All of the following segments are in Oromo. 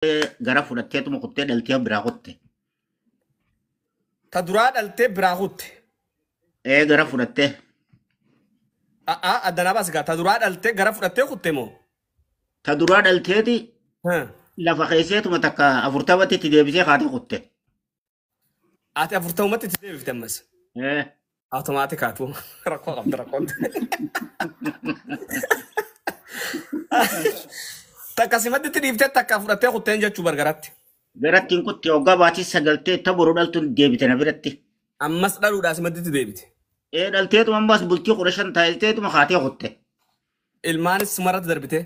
Gara fudhatteetuma kuttee dhaltee biraa kutte. Ta duraa dhaltee biraa kutte. Ee, gara fudhattee. A'aa, addanaa baas gaa, ta duraa dhaltee gara fudhattee kutte moo? Ta duraa dhalteeti lafa keesseetuma takka 40tti itti deebisee kaatee kutte. Ati 40matti itti deebifte ammas. Ee. Automaatikaatu rakkoo qabda rakkoon. Takka simatti itti dhiiftee takka fudhattee kutteen jechuu bargaratti. Garatti hin kutte, hoggaa baatii sagaltee ta boru dhaltuun deebite na biratti. Ammas dhaluudhaa simatti itti deebite. Ee, dhalteetuma ammas bultii 15 taa'eetuma kaatee kutte. Ilmaanis sumarratti darbite.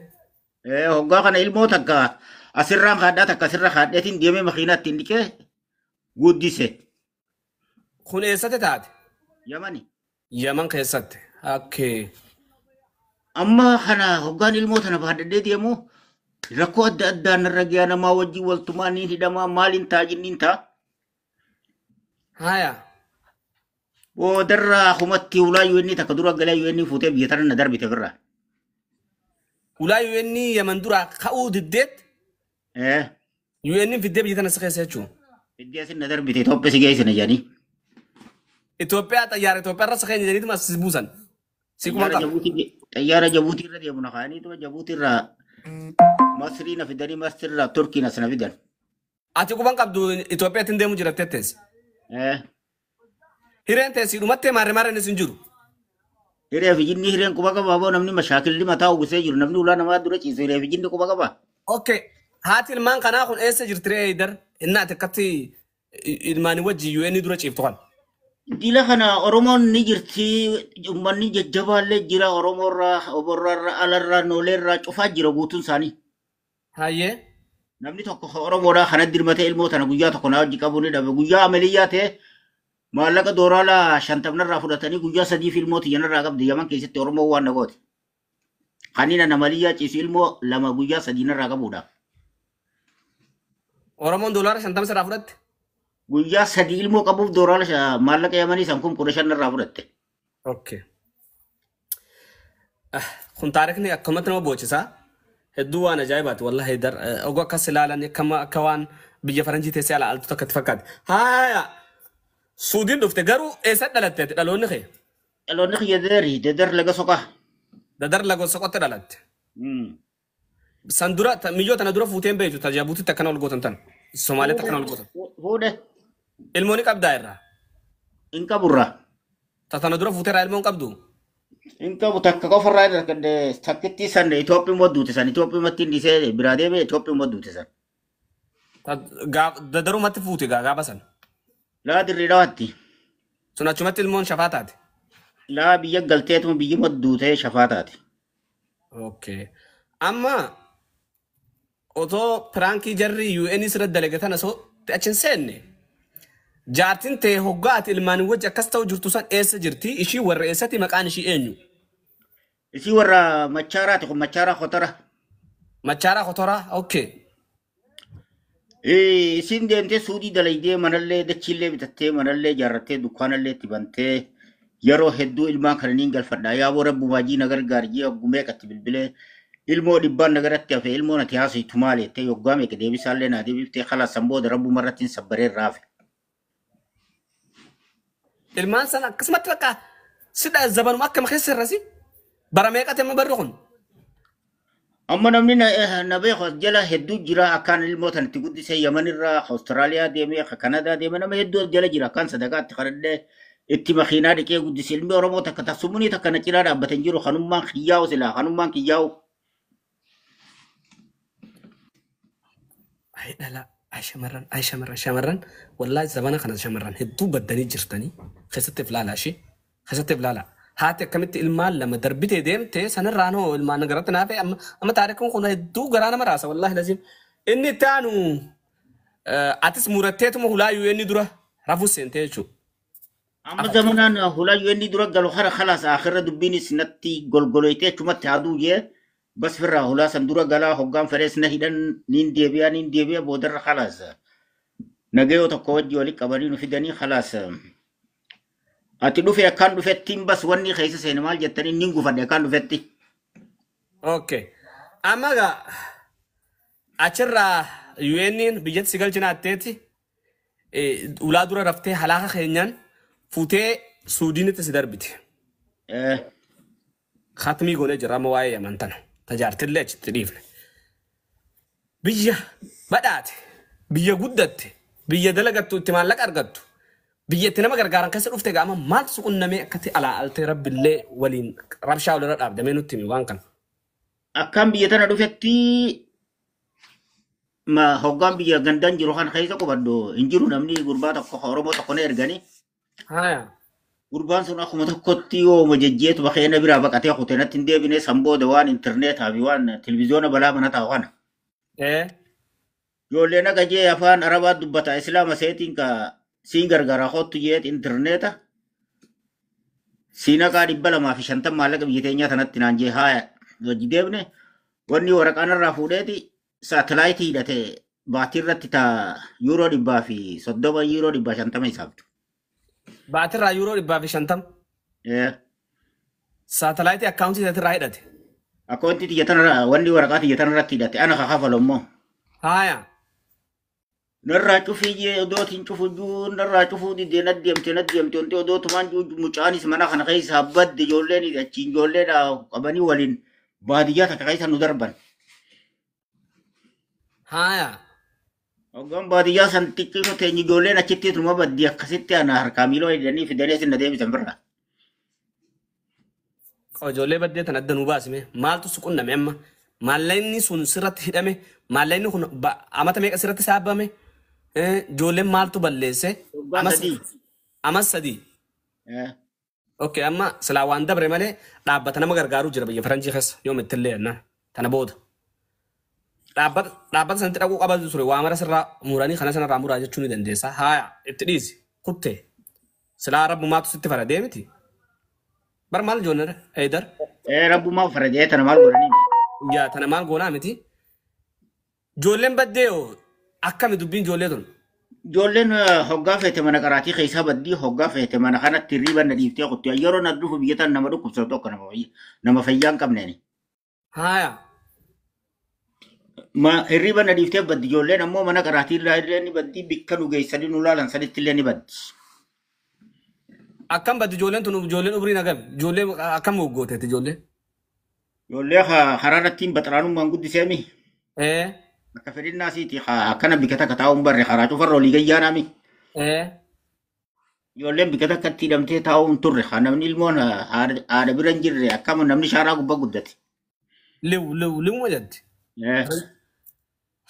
Ee, hoggaa kana ilmoo takka asirraan kaadhaa, takka asirra kaadheetiin deemee makiinaa ittiin dhiqee guddise. Kun eessatti taate? Yamani. Yaman keessatti. Okay. Amma kana hoggaan ilmoo tana baadhadhee deemu rakkoo adda addaa narra gahaa, namaa wajjin waltumaa niin hidhamaa, maaliin ta'a jinniin ta'a. Haya. Boodarraa kumatti ulaa UN takka dura galee UN fuutee biyya tana na darbite birra. Ulaa UN Yaman duraa ka'uu diddeet Ee. UN fiddee biyya tana si keessa jechuudha. Fiddee asin na darbite, Itoophiyaa si geessina jedhanii. Itoophiyaa, xayyaara Itoophiyaa irra si keenya jedhaniituma as si buusan. Si kuma Xayyaara qaba. Jabuutii, xayyaara Jabuutii irra deemu na kaa'aniituma Jabuutii irraa Masrii na fidanii, Masrii irraa Turkiin as na fidan. Ati quban qabdu Itoophiyaatti hin deemu jirattee teesse. Ee. Hireen teessii dhumattee maarree maarreen hin jiru. Hiree fi jinni hireen quba qaba boo, namni mashaakilli mataa uwwisee jiru, namni ulaa namaa dura ciisu hiree fi jinni quba qaba. Okay. Haati ilmaan kanaa kun eessa jirti ree Haydar? Inni ati akkatti ilmaanii wajji UN dura ciiftu kan. Dila kana Oromoon ni jirti, uummanni jajjabaallee jira, Oromoorraa, Oborraarraa, Alarraa, Nooleerraa cufaa jira guutuun isaanii. Hayyee. Namni tokko ka Oromoodhaa kana dirmatee ilmoo tana guyyaa tokko naa wajji qabuu ni dhabe. Guyyaa amaliyyaa ta'e maallaqa doolaara 50narraa fudhatanii guyyaa 3f ilmoo xiyyanarraa qabdi Yaman keessatti Oromoo waan na goote. Kaniin ana amaliyyaa ciisu ilmoo lama guyyaa sadiinarraa qabuudhaaf. Oromoon doolaara 50 sirraa fudhatte. Guyyaa 3 ilmoo qabuuf doolaara maallaqa Yamanii san 15,000narraa fudhatte. Okay. Kun taarikni akkamatti nama boochisaa. Hedduu waan ajaa'ibaati wallahi Haydar. Oguu akkas ilaalan akkama akka waan biyya faranjii teessee ala altu takka itti fakkaate. Haaya. Suudiin dhufte, garuu eessatti dhalatte ati, dhaloonni kee? Dhaloonni kiyya Dadari, Dadar laga soqaa. Dadar laga soqotti dhalatte. San dura miyyoo tana dura fuuteen beektu, ta Jabuutitti akkana ol gootan tan. Somaalitti akkana ol gootan. Fuudhe. Ilmoo ni qabdaa irraa? Hin qaburraa. Ta tana dura fuuteerraa ilmoo hin qabdu? Hin qabu, takka qofarraa irra takkittii san Itoophiyaa duute san, Itoophiyaatti hin dhiisee biraa deemee Itoophiyaa duute san. Dadarumatti fuute gaa gaafa san. Laa, dirree dhawaatti. Sun achumatti ilmoon shafaa taate. Laa, biyya galteetuma biyyuma duutee shafaa taate. Okay. Amma otoo prankii jarri UN sirra dalagatan osoo achi hin seenne, jaartin ta'e hoggaa ati ilmaanii wajji akkas ta'u jirtu san eessa jirti? Ishii warra eessatti, maqaan ishii eenyu? Isii warra Machaaraati, kun Machaaraa Kotara. Machaaraa Kotoraa. Okay. Isiin deemtee Suudii dalaydee, manallee dachiillee bitattee, manallee ijaarrattee, dukkaanallee itti bantee, yeroo hedduu ilmaan kana niin galfadha. Yaaboo rabbumaa jii na gargaar jii hoggumee qatti bilbilee, ilmoo dhibbaan na garatti hafe, ilmoo nati haasoftu maali jettee yoggaa meeqa deebisaallee naa deebiftee, kalaas san booda rabbuma irratti hin sabbaree raafe. Ilmaan sana akkasumatti bakka sidha zabanuma akkama keessa irrasi bara meeqati amma barri kun? Amma namni na beeku as jala hedduu jira, akkaan ilmoo tana itti guddisee Yamanirraa, Awustiraaliyaa deemee, Kanadaa deemee, nama hedduu as jala jira, akkaan sadaqaatti kadhadhee itti makiinaa dhiqee guddise. Ilmi Oromoo takka tassumunii takka na cinaa dhaabbate hin jiru, kanummaan kiyyaa'u silaa kanummaan kiyyaa'u. Ay dhala, ay shamarran, ay shamarran, shamarran, wallaahi zabana kana shamarran hedduu baddanii jirtanii, keessatti if laalaa, ishee keessatti if laalaa. Haati akkamitti ilmaan lama darbitee deemte, sanirraan hoo ilmaan garatti naafee, amma amma taarikuun kun hedduu garaa nama raasa wallaahi lazim. Inni itti aanu atis muratteetuma hulaa UN dura rafuu seentee jechuudha. Amma zamanaan hulaa UN dura galu hara khalaas akhirra dubbiinis natti golgoloytee achumatti haaduu jee bas firraa hulaa san dura galaa, hoggaan fedhees na hidhan, niin deebi'a, niin deebi'a, boodarra khalaas nagayoo tokko wajji walitti qabanii nu fidanii, khalaas ati dhufe akkaan dhufettiin bas wanni keessa seene maal jettanii niin gufadhe akkaan dhufetti. Okay. Amma gaa achirraa UN'n biyyatti si galchina atteeti ulaa dura raftee halaaka keenyaan fuutee Suudiinitti si darbite. Khatmii goonee jirra amma waa'ee Yaman tana. Tajaartillee achitti dhiifne. Biyya badhaate, biyya guddatte, biyya dalagattu itti maallaqa argattu, biyya itti nama gargaaran keessa dhufte gaama maaltu si qunnamee akkatti alaa altee rabbillee waliin rabshaa walirra dhaabdamee nutti himi waan kana. Akkaan biyya tana dhufetti ma hoggaan biyya gandaan jiru kan keessa qubadhu hin jiru namni gurbaa tokko Oromoo tokko na erganii. Haya. Gurbaan sun akkuma tokkotti yooma jejjeetu bakeena biraa baqatee kute natti hin deebine san booda waan intarneetaa fi waan televizyoona balaa mana taa'u kana. Ijoolleen akka jee afaan Arabaa dubbata Islaama seetiin ka siin gargaara kottu jeet intarneeta. Siinaqaa 250 maallaqa biyya teenyaa tanatti naan jee haaya hojii deebine wanni waraqaan irraa fuudheeti saatalaayitii hidhate baatii irratti taa yuuroo 130 yuuroo 150 hisaabtu. Baatirraa yuuroo 150. Saatalaayitii akkaawuntii isaatirraa hidhate. Akkaawuntii xiyya tanarra wanni waraqaa xiyya tanarratti hidhate ana kakafalu immoo. Haaya. Narraa cufii jee odootiin cufu juu narraa cufuu didee na deemte na deemte wanti odootumaan juu mucaanis mana kana keessa badde ijoolleen achiin ijoolleedha qabanii waliin baadiyyaa takka keessa nu darban. Haaya. Hoggaan baadiyyaa san xiqqisoo teenye ijoolleen achitti numa baddi akkasitti ana harkaa miiloo hidhanii fidanii isin na deebisan birra. Ijoollee baddee tan adda nu baasime maaltu si qunname amma maallaqni sun sirratti hidhame maallaqni kun amata meeqa sirratti saabame ijoolleen maaltu balleesse? Waggaa sadii. Amas sadii. Okay, amma silaa waan dabre malee dhaabbata nama gargaaruu jira biyya faranjii keessa yoom ittillee jennaan tana booda. Dhaabbata sanatti dhaquu qabatu ture waa mara sirraa muranii kana sanarraa muraa jechuu ni dandeessa. Haaya itti dhiisi kuttee silaa rabbumaatu sitti faradee miti. Bar maal ijoollee Eedar? Rabbumaa faradee tana maal godhanii? Yaa tana maal goonaa miti. Ijoolleen baddee hoo akkami dubbiin ijoollee tun? Ijoolleen hoggaa feete mana qaraatii keessaa baddii hoggaa feete mana kanatti hirriba na dhiiftee kutte yeroo na dhufu biyya tan nama dhukkubsatu tokko nama fayyaa hin qabneeni. Haaya. Ma hirriba na dhiiftee baddi ijoolleen ammoo mana qaraatii irraa illee ni baddi bikka nu geessanii nu laalan sanitti illee ni baddi. Akkam baddi ijoolleen tun ijoolleen umriin hagami? Ijoollee akkam hoggooteeti ijoollee? Ijoollee karaa irratti baxaraanummaan guddiseemi. Akka fedhinnaa siiti akkana bikka takka taa'uun barre karaa cufarra olii gayyaanaami. Ijoolleen bikka takkatti hidhamtee taa'uun turre namni ilmoon haadha bira hin jirre akkama namni shaaraa gubbaa guddate. Liw liw liwuma jetti.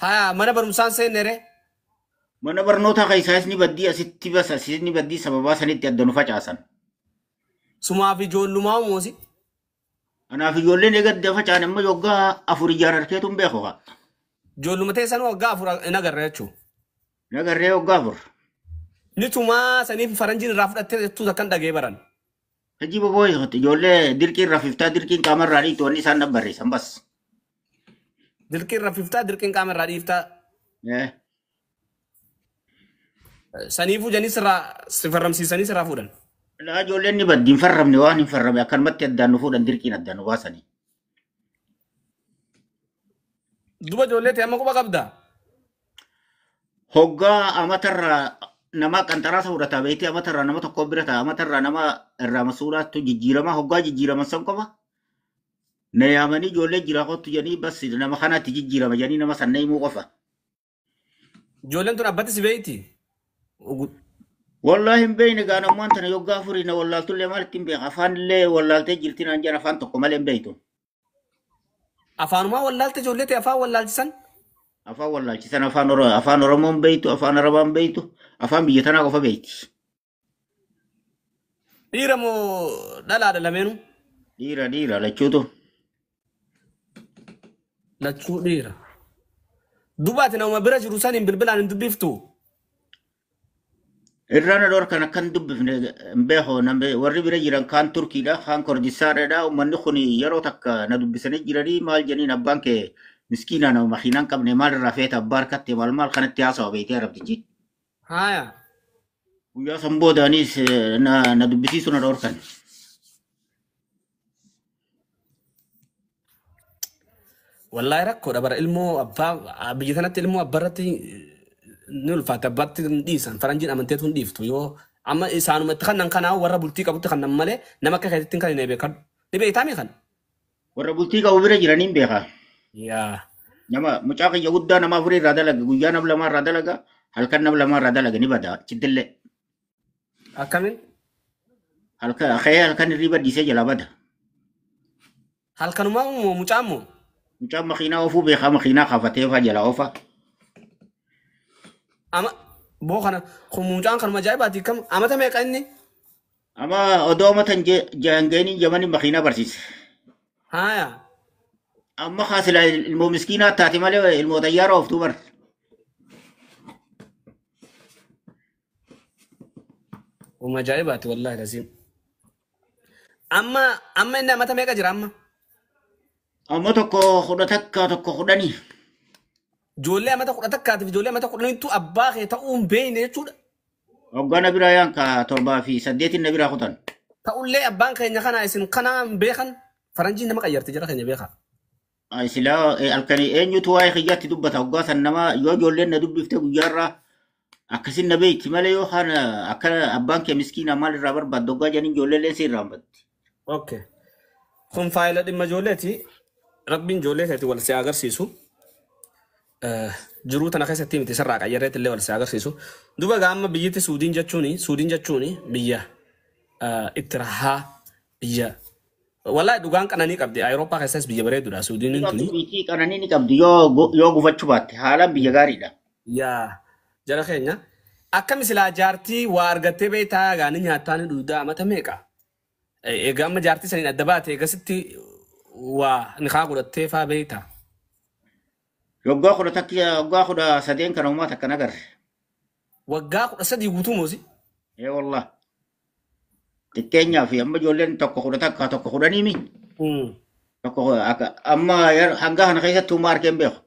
Haya mana barumsaan seenne ree? Mana barnootaa keessaas ni baddii asitti bas asitti ni baddii sababaa sanitti adda nu facaasan. Sumaaf ijoollumaa moosi? Anaaf ijoolleen eega adda facaan amma waggaa afur ijaan harkeetu hin beeku haa. Ijoolluma teessan waggaa afur hin agarre jechuudha. Hin agarree waggaa afur. Ni tumaa saniif faranjiin irraa fudhattee jettuus akkan dhagee baran. Hojii boboo ijoollee dirqiin rafiftaa dirqiin qaamarraa dhiiftu wanni isaan barreessan bas. Dirqiin rafiftaa dirqiin qaamarraa dhiiftaa. Saniifuu janii sirraa si farramsiisanii sirraa fuudhan. Laa ijoolleen ni baddi hin farramne waan hin farramne akkanumatti addaan nu fuudhan dirqiin addaan nu baasanii. Duba ijoollee ta'e amma quba qabdaa? Hoggaa amatarraa nama qanxaraasa fudhataa beektii amatarraa nama tokko bira ta'a amatarraa nama irraa masuuraattu jijjiirama hoggaa jijjiiraman san qofa. Na yaamanii ijoollee jira kottu jedhanii bas nama kanatti jijjiirama jedhanii nama san na himuu qofa. Ijoolleen tun abbatti si beekti? Wallaahi hin beekne gaan ammaan tana yoggaa afurii na wallaaltullee maalitti hin beeku afaan illee wallaaltee jirti naan jedhan afaan tokko malee hin beektu. Afaanumaa wallaalte ijoollee ta'e afaan wallaalchisan? Afaan wallaalchisan afaan Oromoo hin beektu afaan Arabaa hin beektu afaan biyya tanaa qofa beekti. Dhiira moo dhalaadha lameenuu? Dhiira dhiira lachuutu. Lachuu dhiira. Dubaati nama bira jiru saniin bilbilaan hin dubbiftu. Irraan dhorkan akkan dubbifne hin beeku warri bira jiran kaan Turkiidha kaan Kordisaadha uummanni kun yeroo takka na dubbisanii jiranii maal jedhaniin abbaan kee miskiina nama makiinaa hin qabne maal irraa feeta abbaa harkatte maal maal kanatti haasawa beektee arabtichi. Haaya. Guyyaa san boodaanis na dubbisiisu na dhorkan. Wallaahi rakkoodha bara ilmoo abbaa biyya sanatti ilmoo abbaarratti ni ulfaata abbaatti hin dhiisan faranjiin amanteetu hin dhiiftu yoo amma isaanumatti kannan kanaa warra bultii qabutti kannan malee nama akka keetitti kan hin beekan ni beektaa mi kan? Warra bultii qabu bira jiraniin beekaa. Yaa. Nama mucaa kiyya guddaa nama afurii irraa dalaga guyyaa nama lamaa irraa dalaga halkan nama lamaa irraa dalaga ni bada chittillee. Akkamiin? Halkan ka'ee halkan hirriba dhiisee jalaa bada. Halkanumaa moo mucaan moo? Mucaan makiinaa oofuu beekaa makiinaa kaafatee faa jalaa oofa. Ama boo kana kun mucaan kanuma ajaa'ibaati kam amata meeqa inni? Amma odoo amatan jaangeeniin jamanii makiinaa barsiise. Haaya. Amma kaasila ilmoo miskiinaa taate malee ilmoo xayyaara ooftuu bar. Uma ajaa'ibaati wallaahi lasiin. Amma amma inni amata meeqa jira amma? Amma 11 tokko 10. Ijoollee amata 11tiif ijoollee amata 10tu abbaa kee ta'uu hin beekne jechuudha. Waggaa na biraa yaan ka 7 fi 8 na biraa kutan. Ta'ullee abbaan keenya kana isin kana hin beekan faranjiin nama qayyarte jara keenya beekaa. Silaa halkanii eenyutu waa'ee kiyyaatti dubbata waggaa san nama yoo ijoolleen na dubbifte guyyaarraa akkasin na beekti malee yoo kana akka abbaan kee miskiina maal irraa barbaaddu waggaa jedhanii ijoolleen si irraa batti. Okay. Kun faayila dhimma ijoolleeti. Rabbiin ijoollee keeti wal si agarsiisu. Jiruu tana keessatti miti sirraa qayyarreetti illee wal si agarsiisu. Duba gaa amma biyyatti Suudiin jechuuni biyya itti rahaa biyya wallahi dhugaan qananii qabdi. Awurooppaa keessas biyya bareedudha Suudiin tuni. Biitii qananii ni qabdi yoo gufachuu baatte haalaan biyya gaariidha. Yaa jara keenya akkami silaa jaartii waa argattee beektaa gaanii nyaataa ni dhugdaa amata meeqa? Egaa amma jaartii saniin adda baate eegasitti waa ni kaa godhattee faa beektaa? Waggaa 11 waggaa 13 kana uumaa takka nagarre. Waggaa 13 guutuu moosi? Ee wallah. Xiqqeenyaa fi amma ijoolleen tokko 11 tokko 10 mi? Tokko amma hanga kana keessatti uumaa arkeen beeku.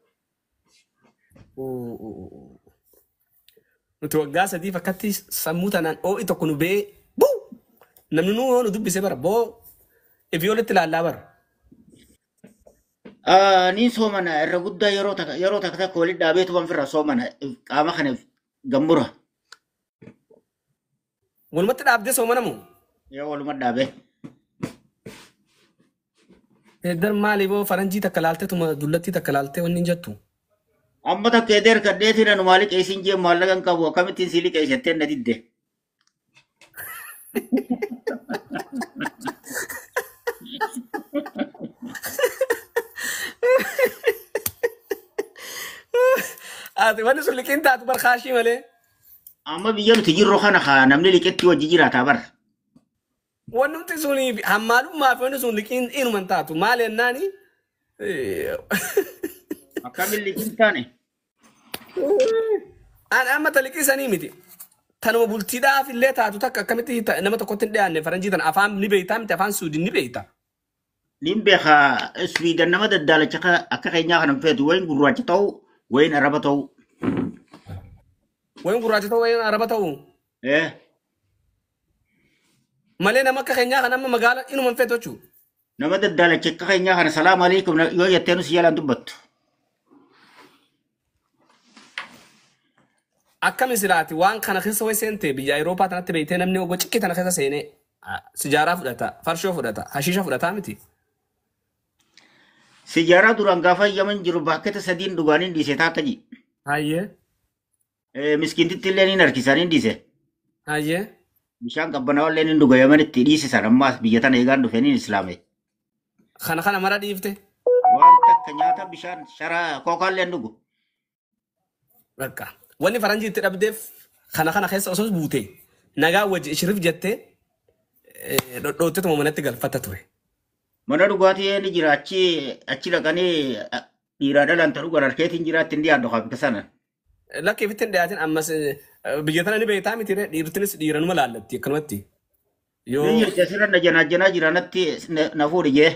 Nuti waggaa 3 akkatti sammuu tanaan oo'i tokko nu bee buu namni nu yoo nu dubbise bara boo ifii olitti ilaallaa bara. Niin soomana irra guddaa yeroo takka takka walitti dhaabeetu waan firra soomana qaama kana gammura. Walumatti dhaabdee soomana moo? Yoo waluma dhaabee. Eddar maali boo faranjii takka laaltee tuma dullattii takka laaltee wanni hin jettu. Amma takka edeer kadheetiin anu maali qeesiin jee maallaqa hin qabu akkamittiin sii liqeessattee na didde. Ati wanni sun liqiin taatu bar kaashii malee. Amma biyya nuti jirru kana haa namni liqetti wajji jiraataa bar. Wanni suni hammaalummaa fi wanni sun liqiin inuma hin taatu maal jennaani. Akkamiin liqiin taane? An amma ta liqii sanii miti. Tanuma bultiidhaaf illee taatu takka akkamitti nama tokkotti hin dhiyaanne faranjii tana afaan ni beektaa miti afaan Suudin ni beekta. Nin beekaa Swiidan nama daddaalacha akka keenyaa kana hin feetu wayin gurraacha ta'u wayin araba ta'u. Wayin gurraacha ta'u wayin araba ta'u. Eh. Malee nama akka keenyaa kana amma magaala inuma hin feetu jechuudha. Nama daddaalacha akka keenyaa kana salaam alaikum yoo jettee nu si jalaan dubbattu. Akkami silaati waan kana keessa wayi seente biyya Awurooppaa tanatti beektee namni ogoo ciqqii tana keessa seenee sijaaraa fudhata, farshoo fudhata, hashiisha fudhataa miti. Sijaaraa duraan gaafa Yaman jiru baakketa sadiin dhugaaniin dhiise taata ji. Hayyee. Miskiintitti illee ni harkisanii dhiise. Hayyee. Bishaan qabbanaawaa illee ni dhuga Yamanitti dhiise sana ammaas biyya tana eegaan dhufee islaame. Kana kana mara dhiifte. Waan takka nyaata bishaan sharaa kookaa illee dhugu. Bakka. Wanni faranjii itti dhabdeef kana kana keessa osoo buute nagaa wajji ishirif jettee dhodhoottetuma manatti galfata ture. Mana dhugaatii ni jira achi achi dhaqanii dhiiraa dhalaan ta'uu gara harkeetiin jiraatti hin dhiyaaddu qabu sana. Lakki ifitti hin dhiyaatin ammas biyya tana ni beektaa miti dhiirtinis dhiiranuma laallatti akkanumatti. Yoo Ni jirti asirra na janaa jira natti na fuudhi jee.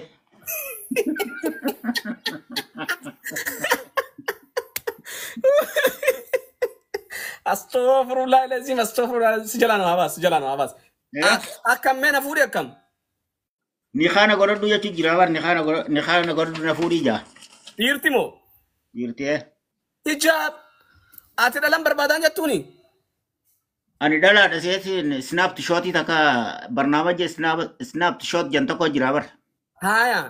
Astaghfirullah lazim astaghfirullah si jalaan waa baas si jalaan waa baas. Akkam mee na fuudhi akkam? Ni kana godhadhu jechuun jira bar ni kana godhadhu na fuudhi jaa. Dhiirti moo? Dhiirti. Hijaab! Ati dhalan barbaadaan jettuuni? Ani dhalaadha seetiin Snapshootii takka barnaamaja Snapshot jan tokko jira bar. Haaya.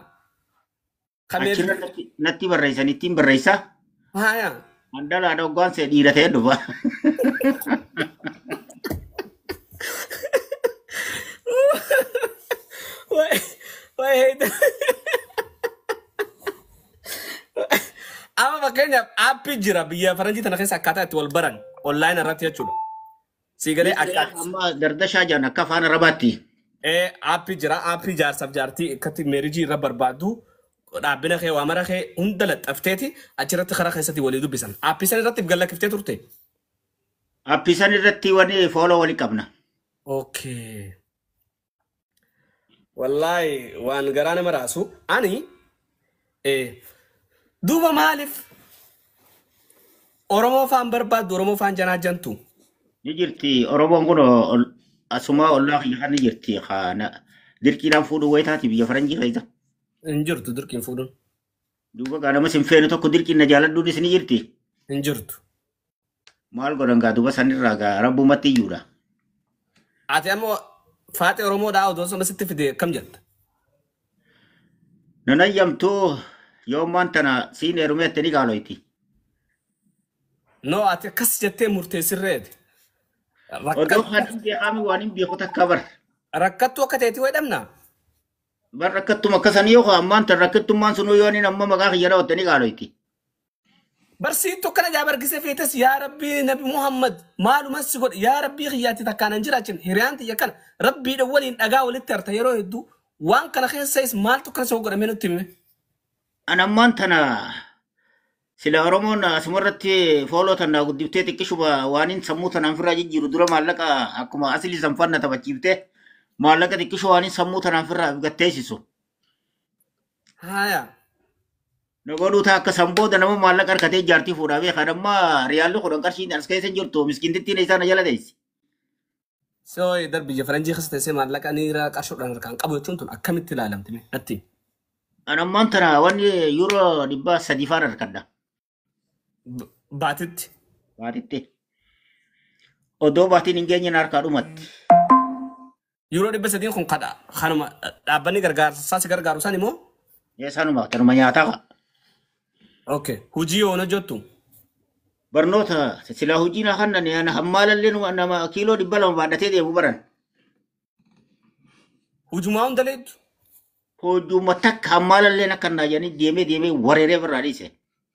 Achirra natti barreessan ittiin barreessa. Haaya. An dhalaadha hoggaan see dhiira ta'ee dhufa. Wait. Amma fakkeenyaaf aappii jira biyya faranjii tana keessa akkaataa itti wal baran online irratti jechuudha. Siigalee akkaataa. Amma dardashaa jaan akka afaan Arabaatti. Aappii jira aappii jaarsaaf jaartii akkatti meerijii irra barbaaddu dhaabbina kee waa mara kee hunda laxxafteeti achirratti karaa keessatti walii dubbisan. Aappii san irratti gallakkiftee turte. Aappii san irratti wani fooloo walii qabna. Okay. Wallaahi waan garaa nama raasu ani duuba maaliif Oromoo faan barbaaddu Oromoo faan janaa jantu? Ni jirti Oromoon kun asuma ollaa kiyya kan ni jirti dirqiidhaan fuudhuu wayi taati biyya faranjii keessa. Hin jirtu dirqiin fuudhuun. Duuba gaa nama sin feenu tokko dirqiin na jaaladhuunis ni jirti. Hin jirtu. Maal godhan gaa duuba sanirraa gaa rabbumatti iyyuudha. Ati ammoo faaxee Oromoodhaa odoo sama sitti fide akkam jetta? Nanayyamtuu yoommaan tana siin heerumeette ni qaaloyti. No ati akkas jettee murteessirreeti. Odoo kan hin beekamu waan hin beeku takka bar. Rakkattuu akka ta'eeti wayi dhabna. Bar rakkattuma akkasanii yoo ammaan tan rakkattummaan sunuu yoo inni amma maqaa kiyya dhawatte ni qaaloyti. Barsiittu akkana jaa bargisee feetes yaa Rabbii Nabi Muhammad maalumas si godhe yaa Rabbii kiyyaatti takkaan hin jiraachin hiriyaan tiyya kana Rabbiidha waliin dhagaa walitti harta yeroo hedduu waan kana keessas maaltu akkana si godhamee nutti hime. An ammaan tana sila Oromoon asumarratti fooloo tana guddiftee xiqqishuma waan hin sammuu tanaan firraa jijjiiru dura maallaqa akkuma asli sanfanna taphachiiftee maallaqa xiqqishu waan hin sammuu tanaan firraa gatteessisu. Haaya. Na godhuu ta'a akka san booda nama maallaqa harkatee jaartii fuudhaa beekan amma riyaalli 10 qarshiin as keessa hin jirtu miskiintittiin isaa na jala teessi. Soo darbi biyya faranjii keessa teessee maallaqa niiraa qarshuudhaan harkaan qabu jechuun tun akkamitti ilaalamti natti? An ammaan tana wanni yuuroo 300 faan harkadha. Baatitti. Baatitti. Odoo baatiin hin geenye harkaa dhumatti. Yuuroo 300 kun kadha kanuma dhaabbanni gargaarsaa si gargaaru san immoo? Sanuma kanuma nyaataa qa'a. Okay. Hojii yoon hojjettu? Barnoota silaa hojii na kannan ana hammaalallee nama kiiloo 200 baadhatee deemu baran. Hujumaa hunda leettu? Hojuma takka hammaalallee akka naa jedhanii deemee deemee wareeree birraa dhiise.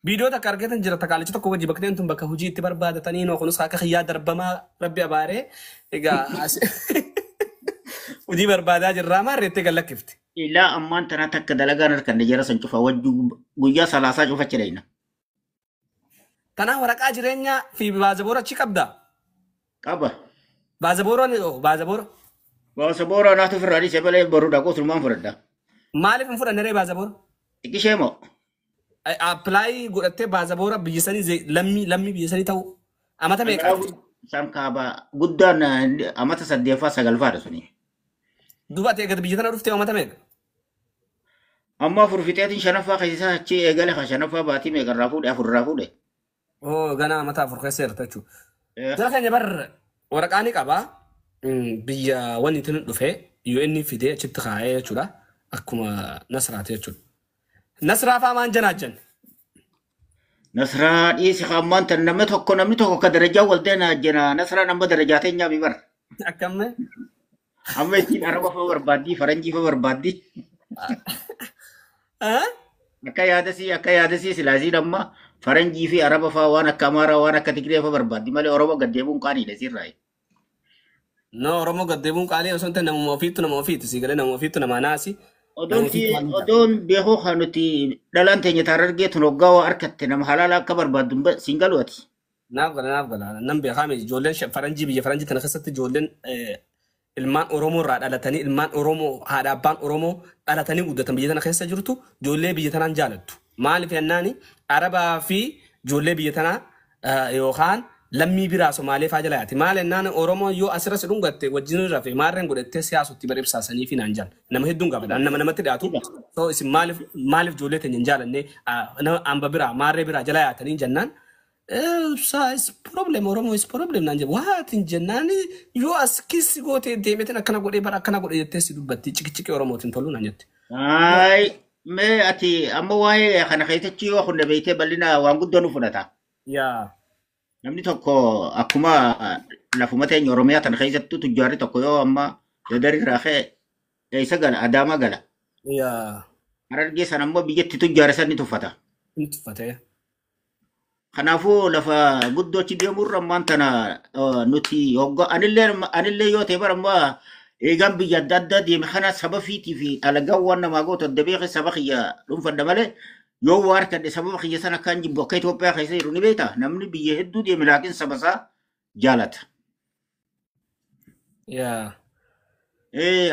Viidiyoo takka argatan jira takaalichi tokko wajji bakka tun bakka hojii itti barbaadatanii noo kunis akka xiyyaa darbamaa rabbi abaaree egaa hojii barbaadaa jirraa maarreettee gallakkifti. Ilaa ammaan tana takka dalagaan harkanne jara san cufa wajju guyyaa 30 cufa jedhayna. Tanaaf waraqaa jireenyaa fi baazaboora achi qabdaa? Qaba. Baazaboora ni baazaboora? Baazaboora naatu ofirraa dhiise malee boruu dhaquu sulmaan fudhadha. Maaliif hin fudhanne ree baazaboora? Xiqqishee moo? Appilaayi godhattee baazaboora biyya sanii lammii biyya sanii ta'u amata meeqa? Isaan kaaba guddaan amata 8ffaa 9ffaadha suni. Duuba ati eegate biyya tana dhuftee amata meeqa? Amma 4 fixeetiin 5ffaa keessa achi eegale 5ffaa baatii meeqarraa fuudhe 4irraa fuudhe. Oo ganaa amata 4 keessa jirta jechuudha. Jara keenya bar waraqaa ni qabaa biyya wanni ittiin dhufee UN fidee achitti kaa'ee jechuudha akkuma Nasraati jechuudha. Nasraa fa'aa maan janaa jan? Nasraa dhiisi ammaan tan namni tokko akka darajaa wal ta'e jena Nasraa nama darajaa ta'e nyaami bar. Akkamme? Amma ittiin Araba fa'a barbaaddii Faranjii fa'a barbaaddii. Akka yaadasii silaasiin amma Faranjii fi Araba fa'a waan akka Amaaraa waan akka Tigree fa'a barbaaddi malee Oromoo gaddeebuun qaaniidha sirraa. No Oromoo gaddeebuun qaalii osoo hin ta'in namuma ofiittu nama ofiitti si galee nama ofiittu nama naasi. Odoon beekuu kan nuti dhalaan teenya taara argeetu hoggaa waa harkatte nama halaala akka barbaaddu siin galu ati. Naaf gala nan beekaame ijoolleen faranjii biyya faranjii tana keessatti ijoolleen ilmaan Oromoo irraa dhalatanii ilmaan Oromoo haadha abbaan Oromoo dhalatanii guddatan biyya tana keessa jirtu ijoollee biyya tanaan jaalattu. Maaliif jennaani Arabaa fi ijoollee biyya tanaa yookaan Lammii biraa Somaalee faa jala yaati. Maal ennaan Oromoo yoo asirra si dhungatte wajjin rafe maarreen godhattee siyaasutti bara ibsaasanii fi naan jaan. Nama hedduun gaafadha. Nama namatti dhiyaatu. So isin maaliif maaliif ijoollee teenya hin jaalanne nama amba biraa maarree biraa jala yaatanii jennaan. Ibsaa is problem, Oromoo is problem naan jedhu. Waatiin jennaan yoo as keessi gootee deemeetiin akkana godhee bara akkana godhee jettee si dubbatti ciqiciqii Oromootiin toluu naan jette. Ay, mee ati amma waa'ee kana keessatti yoo hunda beektee bal'ina waan guddoo nu fudhata. Yaa. Namni tokko akkuma lafuma teenya Oromiyaa tana keessattuu tujjaarri tokko yoo amma dadari irraa ka'e eessa gala? Adaamaa gala. Yaa. Harargee sana ammoo biyyatti tujjaara san ni tuffata. Inni tuffatee. Kanaafuu lafa guddoo achi deemurra ammaan tana nuti hogga anillee yoo ta'e bara ammaa eegaan biyya adda addaa deeme kana saba fiitii fi alagaan waan namaa gootu adda beeke saba kiyya dhuunfadha malee yoo waa harkadhe sababa kiyya sana akkaan jibbu akka Itoophiyaa keessa jiru ni beekta. Namni biyya hedduu deeme laakiin saba isaa jaalata. Yaa.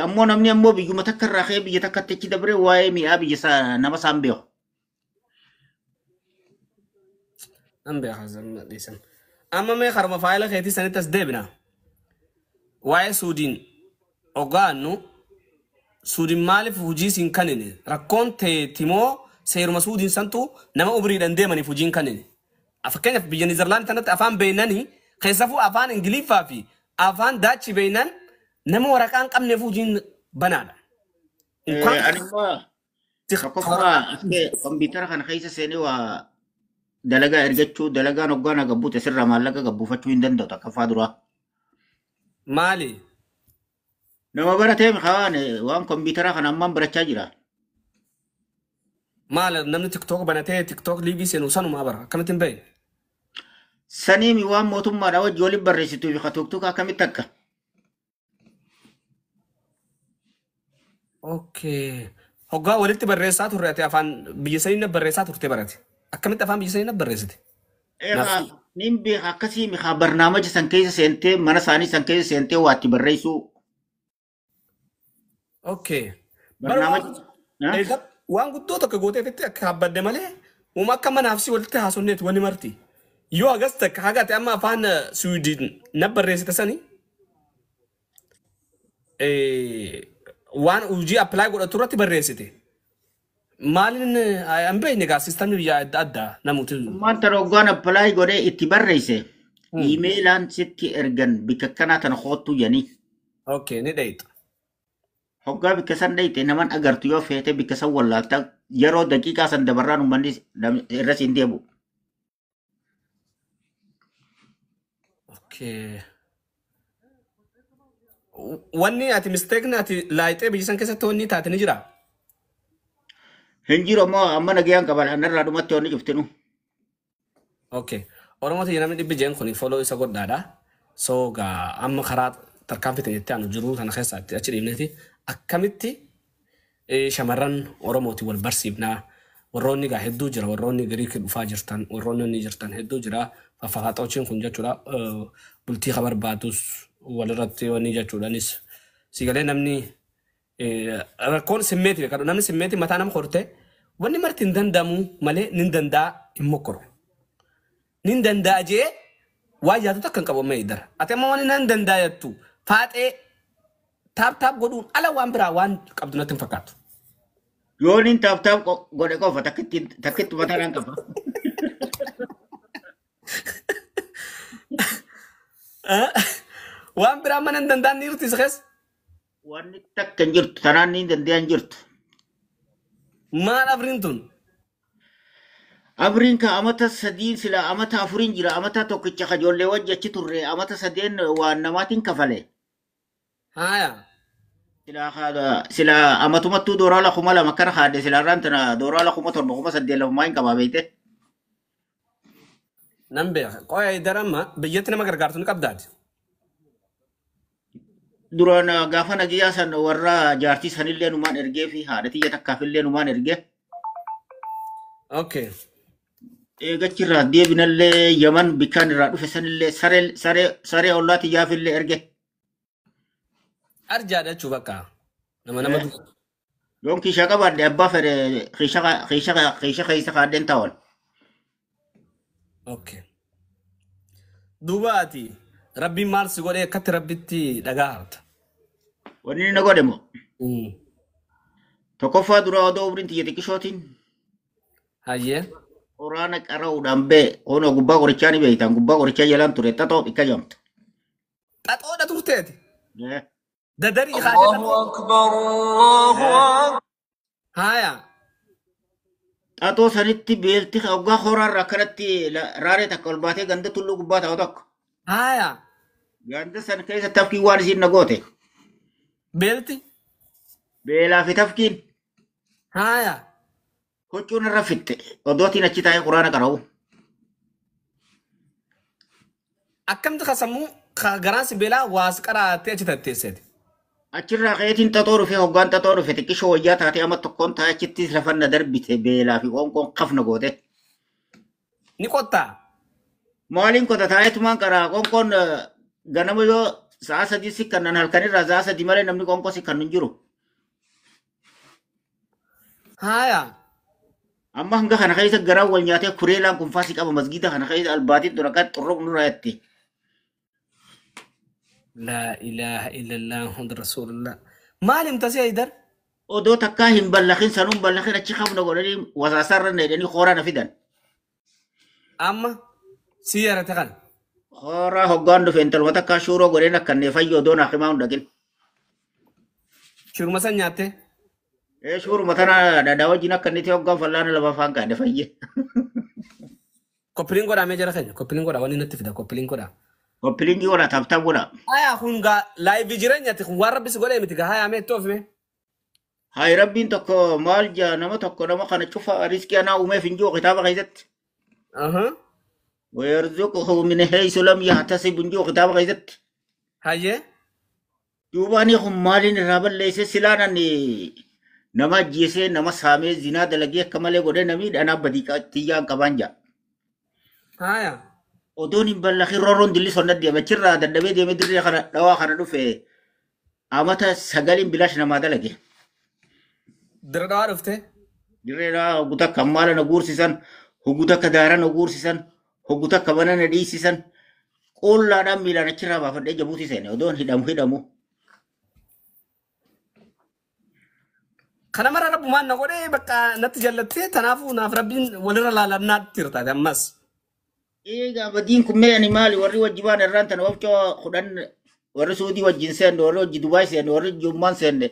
Ammoo namni ammoo biyyuma takka irraa ka'ee biyya takkatti achi dabree waa'ee mi'aa biyya isaa nama isaan beeku. Nan beeka dhiisan. Amma mee karuma faayila keetii sanitti as deebina. Waa'ee Suudiin ogaannu Suudiin maaliif hojii siin kanine rakkoon teetimoo seeruma Suudiin santu nama umriidhaan deemaniif hojii hin kanine. Fakkeenyaaf biyya Niizerlaand tanatti afaan beeynanii keessafuu afaan Ingiliffaa fi afaan Daachi beeynan nama waraqaa hin qabneef hojiin banaadha. Ani immoo tokkoffaa akka kompiitara kana keessa seenee waa dalagaa ergachuu dalagaan hoggaan hagabbuute sirraa maallaqa gabbuufachuu hin danda'u takkaffaa duraa. Maali? Nama baratee waan waan kompiitara kana ammaan barachaa jira. Maal namni TikTok banatee TikTok liivii seenu sanumaa bara akkamitti hin beekne? Saniimi waan mootummaadha wajji waliin barreessituu fi katuktuka akkamitti akka? Okay. Hoggaa walitti barreessaa turre ati afaan biyya sanii barreessaa turte barate. Akkamitti afaan biyya sanii barreessite? Egaa nin beeka akkasii mikaa barnaamaja san keessa seentee mana isaanii san keessa seentee waa itti barreessuu. Okay. Barnaamaja. Waan guddoo tokko gooteefitti akka habbadde malee uuma akka manaaf si walitti haasofneeti wanni marti. Yoo agas takka haga ati amma afaan Suwiidin na barreessite sani waan hojii apply godhatu irratti barreessite. Maaliin hin beekne egaa siistamni biyya adda addaa namooti. Ammaan tana hoggaan apply godhee itti barreesse iimeelaan sitti ergan bikka akkanaa tana koottuu jedhanii. Okay, ni dheeyxa. Hoggaa bikka san dheeyxe naman agartu yoo feete bikka san wallaalta yeroo daqiiqaa san dabarraan uummanni irra siin deebu. Okay. Wanni ati misteekni ati laayixee biyya san keessatti wanni taate ni jiraa? Hin jiru ammoo amma nagayaan qaban anarraa dhumatti wanni cuftinu. Okay. Oromoo tiyya namni dhibbi jeen kun follow isa godhaadha. So gaa amma karaa tarkaanfii ta'e jettee anu jiru kana keessa achi dhiibneeti akkamitti shamarran Oromooti wal barsiifnaa. Warroonni gaa hedduu jira warroonni Giriikii dhufaa jirtan warroonni inni jirtan hedduu jira faffafaaxochiin kun jechuudha bultii ka barbaadus walirratti wanni jechuudhaanis sigalee namni rakkoon simmeeti beekadhu namni simmeeti mataa nama horte wanni marti hin danda'amu malee nin danda'a hin mokkoru. Nin danda'a jee waa yaadu takka hin qabu amma idara. Ati amma wanni nan danda'a jettu faaxee taap taap godhuun ala waan biraa waan qabdu natti hin fakkaatu. Yoo nin taap taap godhe qofa takkitti mataa naan qaba. Waan biraa mana hin danda'an ni jirti isa keessa. Wanni takka hin jirtu tanaan ni danda'an jirtu. Maal afriin tun? Abriin ka amata sadiin sila amata afuriin jira amata tokkicha kajoollee wajji achi turre amata sadeen waan namaatiin kafale. Haaya. Sila amatumattuu dooraala 2000 akkana haadhe sila irraan tana dooraala 7000 8000 lafumaa hin qabaa beekte. Nan beeka. Qoya daramma biyyatti nama gargaartu ni qabdaati. Duraan gaafa nagiyyaa san warra jaartii sanillee numaan ergee fi haadha tiyya takkaafillee numaan ergee. Okay. Eegachirraa deebinallee Yaman bikkaan irraa dhufe sanillee saree ollaa tiyyaafillee erge. Arjaadha jechuu bakka. Nama nama duuba. Yoon kiishaa qabaadhe abbaa fedhe kiisha keessa kaadheen taa'an. Okay. Duuba ati rabbiin maal si godhee akkatti rabbitti dhagaa harta. Wanni inni na godhe moo tokkoffaa dura odoo umriin tiyya xiqqishootiin Hayyee. Quraana qara'uudhaan bee honoo gubbaa qorichaa ni beektan gubbaa qorichaa jalaan ture xaxoo bikka jamtu. Xaxoodha turteeti. Dadarii kaatee الله xaxoo. أكبر الله أكبر Haaya. Xaxoo sanitti beelti hoggaa horaarra akkanatti raaree takka ol baatee ganda tulluu gubbaa ta'u tokko. Haaya. Ganda san keessa tafkiin waan isiin na goote. Beelti. Beelaa fi tafkiin Haaya. huccuun irra fitte odootiin achi taa'ee quraana qara'u. Akkamti ka sammuu ka garaan si beelaa waas qaraattee achi tatteesseeti. Achirraa ka'eetiin xaxoo dhufe hoggaan xaxoo dhufe xiqqishoo wayyaa taatee amma tokkoon taa'ee achitti lafa na darbite beelaa fi qoonqoon kafna goote. Ni qottaa. Maaliin qota taa'eetumaan qaraa qoonqoon ganama yoo sa'a sadii si kannan halkanirraa sa'a sadii malee namni qoonqoo si kannu hin jiru. Haaya. Amma hanga kana keessa garaan wal nyaatee kureelaan kun faasii qaba masgiida kana keessa albaatiin dura kan xurruq nurraa jetti. Laa ilaaha illallah Muhammad Rasuulullah. Maal himta si Haydar? Odoo takkaa hin ballakin sanuun ballakin achi qabna godhanii wasaasaarra na hidhanii hooraa na fidan. Amma si yarate kana. Hooraa hoggaan dhufe intaluma takkaa shuuroo godheen akkannee fayyoo odoo naa himaa hin dhaqin. Shuruma san nyaattee. Ee shuuruma tana dhadhaa wajjin akkanneeti hoggaan fallaana lama afaan kaadhe fayye. Koppiliin godhaa mee jara keenya. Koppiliin godhaa wanni natti fida. Koppiliin godhaa. Koppiliingii godhaa taaptaap godhaa. Haaya kun gaa laayivii jireenyaati kun waan rabbi si godhee miti gaa haaya mee itti oofime. Hayi rabbiin tokko maal jaa nama tokko nama kana cufa riskii anaa uumeef hin jiru kitaaba keessatti. ويرزقه من حيث لم يحتسب hin jiru kitaaba keessatti. Hayyee. Duuba ani kun maaliin irraa balleesse silaan ani nama ajjeesee nama saamee zinaa dalagee akka malee godhee namni dhanaa badii tiyyaan qabaan jaa. Haaya. Odoon hin ballakin roorroon dilli sonna deeme achirraa dadhabee deemee dirree kana dhawaa kana dhufe amata sagaliin bilaash namaa dalage. Dira dhawaa dhufte. Dirree dhawaa hoggu takka ammaala na guursisan, hoggu takka daara na guursisan, hoggu takka mana na dhiisisan qullaadhaan miilaan achirraa baafadhee jabuutii seene odoon hidhamu hidhamu. Kana mara rabbumaan na godhee bakka natti jallattee tanaafuu naaf rabbiin walirra laalannaatti jirtaate ammas. Egaa badiin kun mee ani maali warri wajjibaan irraan tana wafcoo kudhan warri Suudii wajjin seenne warri wajji Dubaay seenne warri Jummaan seenne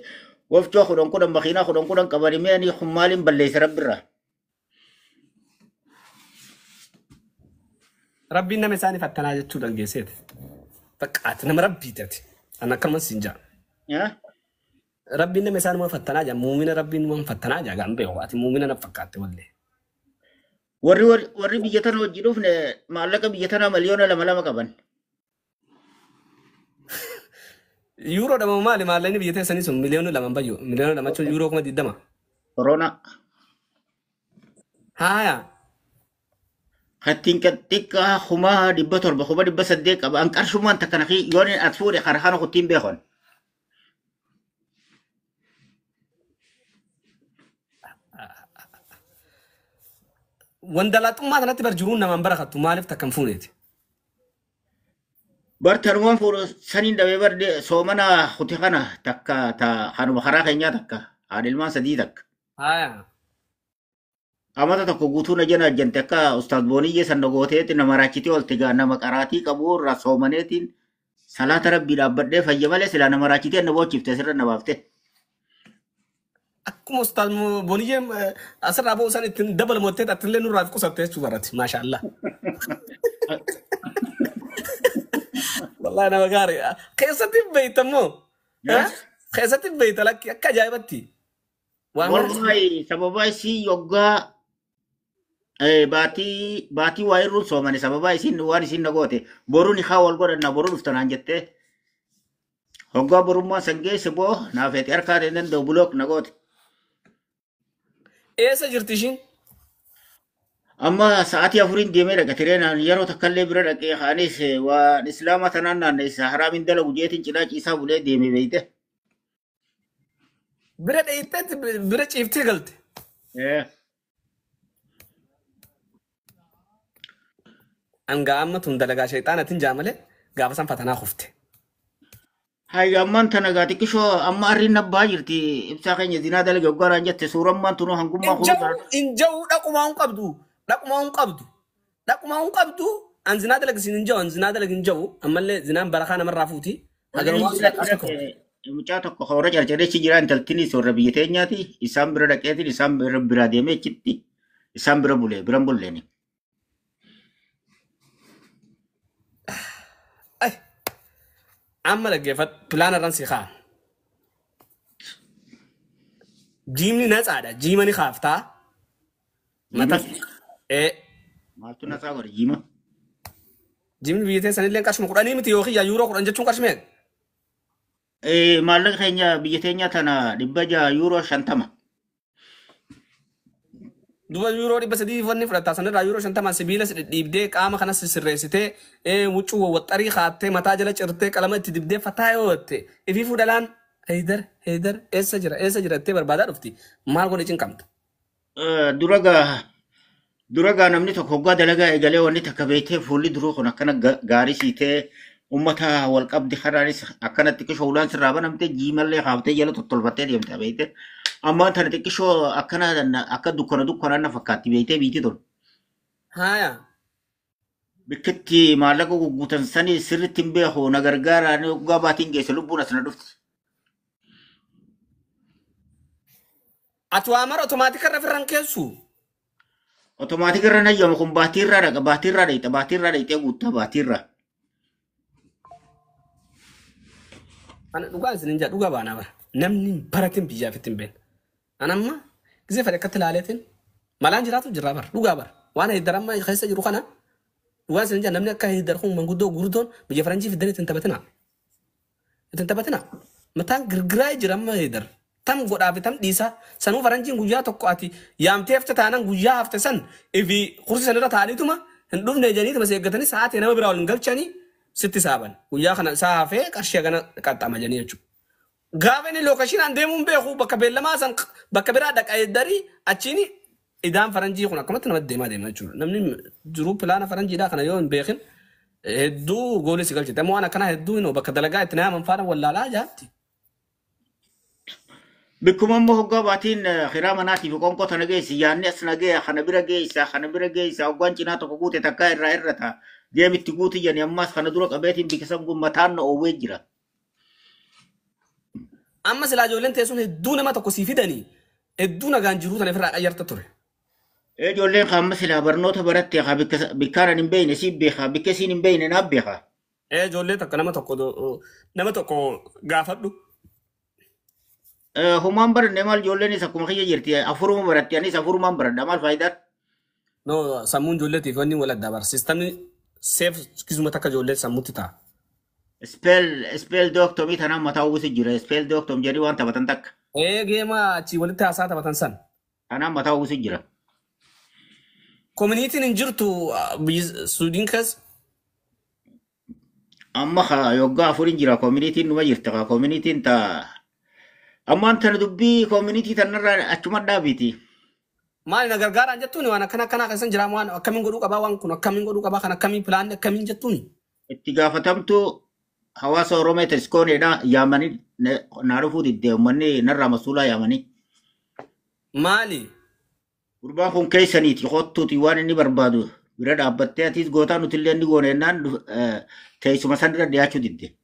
wafcoo kudhan kudhan makiinaa kudhan kudhan qabani mee ani kun maaliin balleesse rabbirraa. Rabbiin nama isaaniif akkanaa jechuu dangeesseeti. Bakka ati nama rabbiiti ati. Ani akkanumas siin jaa. Rabbiin nama isaanuma fattanaa jaa. Muumina rabbiin waan fattanaa jaa gaan beeku. Ati muumina na fakkaatte wallee. Warri biyya tana wajji dhufne maallaqa biyya tanaa miliyoona lama lama qaban. Yuuroo dhama maali maallaqni biyya teessanii sun miliyoona lama bayyu. Miliyoona lama jechuun yuuroo 20,000. Korona. Haaya. Kattiin xiqqaa 700,000 800,000 qaba. An qarshumaan takka na yoon as fuudhe kara kana kuttiin beekon. Wandalaaxummaa kanatti bar jiruun namaan barakattu maaliif takka hin fuuneeti? Bar tanumaan fuudhu saniin dhabee bar soomana kuti kana takka ta kanuma karaa keenyaa takka haadha ilmaan sadii takka. Haaya. Amata tokko guutuu na jala jante akka ustaaz Booniyyee san gooteetti nama raachitee oolte gaa nama qaraatii qabu irraa soomaneetiin salaata rabbii dhaabbadhee fayya malee silaa nama raachitee na boochifte asirra na baafte. Akkuma ustaaz Booniyyee asirraa ba'uu isaan ittiin dabalamottee attillee nurraa fi qusatte jechuu barate maashaallah. Wallahi nama gaarii. Keessatti beeyta immoo. Keessatti beeyta lakki akka ajaa'ibatti. Wallahi sababa isii yoggaa baatii waa irruun soomane sababa isiin waan isiin na goote boruun haa wal godhanna boruun dhuftanaan jettee hoggaa borummaa san geesse boo naafeeti harkaa ta'e danda'u bulook na goote. Eessa jirti ishiin? Amma sa'aatii 4 deemee dhaqa tireenaan yeroo takkallee bira dhaqee anis waan islaama tanaan naanneessa haraamin dalagu jeetiin cinaa ciisaa bulee deeme beeyte. Bira dheeyiteetti bira ciiftee galte. Hangaa amma tun dalagaa shayxaanatiin jaa malee gaafa san fatanaa kufte. Hayya ammaan tana gaa xiqqishoo amma arriin abbaa jirti ibsaa keenya zinaa dalage hoggaaraan jette suurammaan tunuu hangummaa kun Inja'uu dhaqumaa hin qabdu. Dhaqumaa hin qabdu. Dhaqumaa hin qabdu. An zinaa dalage sin inja'u an zinaa dalage inja'u ammallee zinaan barakaa namarraa fuuti. Mucaa tokko hora carcareechi jira intaltinis warra biyya teenyaati isaan bira dhaqeetiin isaan bira deemee achitti isaan bira bulee biran bulleeni. Amma dhaggeeffadhu pilaana irraan si kaa. Jiimni natsaadha. Jiima ni kaaftaa. Mata. Maaltu natsaa godha jiima? Jiimni biyya teessanillee qarshuma 10 miti yookiin yaa yuuroo 10 jechuun qarshii meeqa? Maallaqa keenya biyya teenya tana 600 yuuroo 50. Duba yuuroo 300 wanni fudhataa sanirraa yuuroo 50 sibiila si dhidhiibdee qaama kana sirreessitee huccuu wawwaxxarii kaattee mataa jala cirtee qalama itti dibdee fataa yoo jette ifii fuudhalaan heydar heydar eessa jira jettee barbaadaa dhufti maal godhe cinqamta. Dura gaa namni tokko hoggaa dalagaa eegalee wanni takka beektee fuulli duruu kun akkana gaarii siitee ummata wal qabdi karaanis akkana xiqqishoo ulaan sirraa banamtee jiimallee kaaftee jala tottolfattee deemta beektee. Amma tana xiqqishoo akkana akka dukkana dukkanaa na fakkaatti beektee biitti tun. Haaya. Bikkitti maallaqa gugguutan sanii sirriitti hin beeku na gargaara ni hoggaa baatiin geesse lubbuun as na dhufti. Ati waa mara otomaatika irra firran keessu. Otomaatika irra nayyamu kun baatiirraa dhaqa baatiirraa dhayxa baatiirraa dhayxee guuttaa baatiirraa. Ana dhugaa isin hin jaa dhugaa baanaa bara. Namni baratin biyyaaf ittiin beekna. Ana amma gisee fedhe akkatti ilaaleetiin malaan jiraatu jirraa bara dhugaa bara. Waan heddar amma keessa jiru kana dhugaa isin hin jaa namni akka heddar kun manguddoo gurguddoon biyya faranjii fiddanii ittiin taphatina. Ittiin taphatina. Mataan girgiraa jira amma heddar. Tam godhaa fi tam dhiisaa sanuu faranjiin guyyaa tokko ati yaamtee hafte taanan guyyaa hafte san ifi kursi sanirra taa'aniituma hin dhufne jedhaniituma si eeggatanii sa'aatii nama biraa waliin galchanii sitti saaban guyyaa kana isaa hafee qarshii kana qaxxaama jedhanii jechuudha. Gaafa inni lookashinaan deemuun beeku bakka beellamaa san bakka biraa dhaqa darii achiin idaan faranjii kun akkamatti namatti deemaa deema jechuudha. Namni jiruu pilaana faranjiidhaa kana yoo hin beekin hedduu goolii si galchite. Amma waan akkanaa hedduu hin bakka dalagaa itti naaman faana wallaalaa jaatti. Bikkuma immoo hoggaa baatiin hiraa manaatiif qoonqoo tana geessi yaanni as na ga'e kana bira geessa kana bira geessa hoggaan cinaa tokko guute takkaa irraa irrata deemitti guuti jedhani ammas kana dura qabeetiin bikkisan kun mataan na oowwee jira. Amma silaa ijoolleen teessuun hedduu nama tokko sii fidanii hedduu nagaan jiruu tana ofirraa qayyarta ture. Ijoolleen kan amma silaa barnoota baratte haa bikkaan hin beekne siin beekaa bikka siin hin beekne naaf beekaa. Ijoollee takka nama tokko gaafadhu. Humaan baranne maal ijoolleenis akkuma kiyya jirti afuruma baratti anis afurumaan baradha maal faayidaan? No sammuun ijoolleetiif wanni wal addaa bara sistamni seef kisuma takka ijoollee sammuutti ta'a. Speel dooktomii tanaan mataa uwwisu jira speel dooktom jedhii waan taphatan takka. Geema achii walitti haasaa taphatan san. Tanaan mataa uwwisu jira. Koominiitiin hin jirtu Suudiin keessa. Amma yoggaa afuriin jira koominiitiin numa jirti koominiitiin taa. Ammaan tana dubbii koominiitii tanarraa achuma dhaabiiti. Maali na gargaaraan jettuuni waan akkana akkanaa keessan jira waan akkamiin godhuu qabaa waan kun akkamiin godhuu qabaa kan akkamiin pilaanni akkamiin jettuuni. Itti gaafatamtu hawaasa Oromoo Teskooneedha yaamanii naa dhufuu diddee uummanni narraa masuulaa yaamanii. Maali? Gurbaan kun keessaniiti kottuuti waan inni barbaadu bira dhaabbattee atis gootaa nuti illee inni goone jennaan teessuma san irra dhiyaachuu didde.